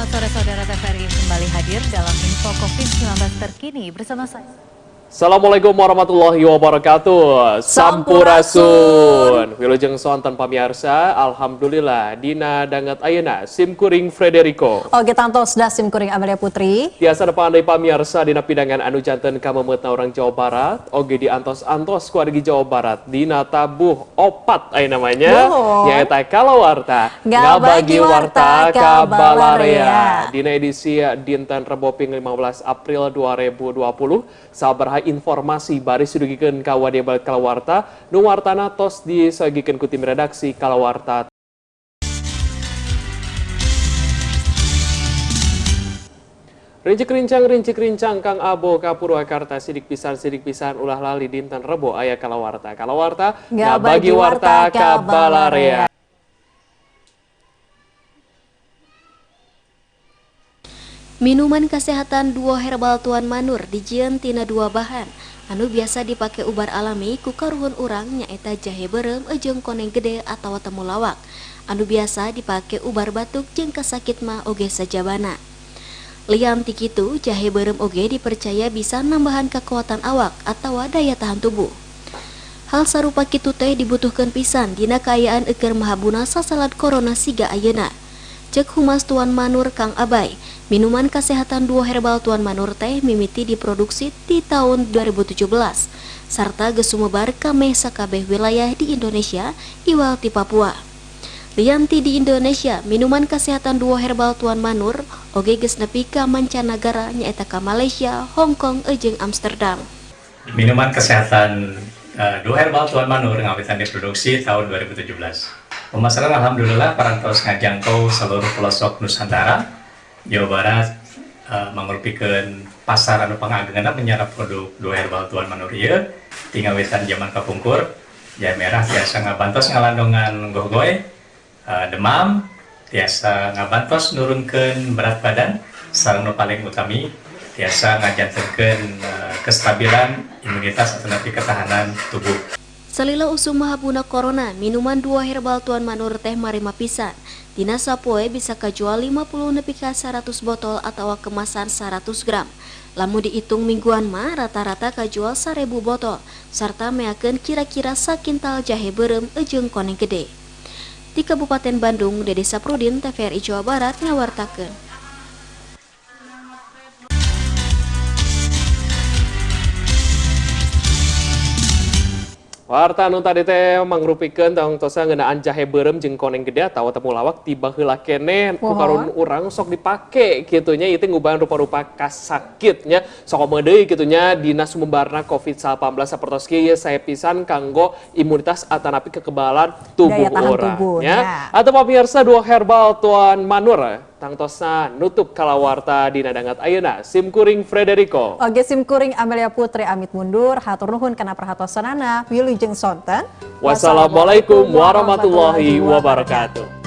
Selamat sore, Saudara. TVRI kembali hadir dalam info COVID-19 terkini bersama saya. Assalamualaikum warahmatullahi wabarakatuh. Sampurasun. Wilujeng sonten, pamirsa. Alhamdulillah dina danget ayeuna sim kuring Frederico. Oke, tangtos da sim kuring Amelia Putri. Tiasa nepang deui, pamirsa, dina pidangan anu janten kamemetna orang Jawa Barat, oge di antos-antos ku wargi Jawa Barat dina tabuh 4 ayeuna namanya. Nuhun. Nyaeta Kalawarta. Ngabagi warta ka ka balarea. balarea. Dina edisi dinten Rebo ping 15 April 2020, sabaraha informasi baris didugikeun ka wadia balik Kalawarta, nu wartana tos disagikeun ku tim redaksi Kalawarta. Rincik rincang, rincik rincang, Kang Abo ka Purwakarta, sidik pisan, ulah lali dinten Rebo aya Kalawarta. Kalawarta ngabagi ngabagi warta warta ka ka balarea. balarea. Minuman kesehatan Duo Herbal Tuan Manur dijieun tina dua bahan anu biasa dipake ubar alami ku karuhun urang, nyaeta jahe beureum jeung koneng gede atau temulawak anu biasa dipake ubar batuk jeung kasakit mah oge sajabana. Lian ti kitu, jahe beureum oge dipercaya bisa nambahan kekuatan awak atau daya tahan tubuh. Hal sarupa kitu teh dibutuhkan pisan dina kaayaan eukeur mahabuna sasalad corona siga ayeuna. Cek Humas Tuan Manur, Kang Abai, minuman kesehatan Duo Herbal Tuan Manur teh mimiti diproduksi di tahun 2017 sarta geus sumebar ka meh sakabeh wilayah di Indonesia iwal ti Papua. Lian ti di Indonesia, minuman kesehatan Duo Herbal Tuan Manur oge geus nepi ka mancanagara, nyaeta ka Malaysia, Hong Kong jeung Amsterdam. Minuman kesehatan Duo Herbal Tuan Manur ngawitan diproduksi tahun 2017. Pemasaran alhamdulillah parantos ngajangkau seluruh pelosok Nusantara. Jawa Barat mangrupikeun pasar anu pangagengeunna menyerap produk Duo Herbal Tuan Manur ieu. Ti ngawitan zaman kapungkur, jahe merah tiasa ngabantos ngalandongan gohgoy, demam, tiasa ngabantos nurunkeun berat badan, sareng nu paling utami tiasa ngajantenkeun kestabilan imunitas atau napi ketahanan tubuh. Salila usum mahabuna corona, minuman Duo Herbal Tuan Manur teh marima pisan. Dina sapoe bisa kajual 50 nepi ka 100 botol atau kemasan 100 gram. Lamun dihitung mingguan mah rata-rata kajual 1000 botol serta meakeun kira-kira sakintal jahe beureum jeung koneng gede. Di Kabupaten Bandung, Dede Saprudin, TVRI Jawa Barat ngawartakeun. Warta anu tadi teh mangrupikeun tangtosa ngeunaan jahe beureum jeung koneng gede atawa temulawak ti baheula keneh ku karuhun urang sok dipake kitu nya, ieu teh ngubahan rupa-rupa kasakit nya. Sok komo deui kitu nya dina sumebarna COVID-19 sapertos kieu, sae pisan kanggo imunitas atanapi kekebalan tubuh Daya tahan urang tubuh, nya. Ya. Atau pamirsa, Duo Herbal Tuan Manur tangtosna nutup Kalawarta dina danget ayeuna. Sim kuring Frederico. Oke, sim kuring Amelia Putri amit mundur, hatur nuhun kana perhatosanana, wilujeng sonten. Wassalamualaikum warahmatullahi wabarakatuh.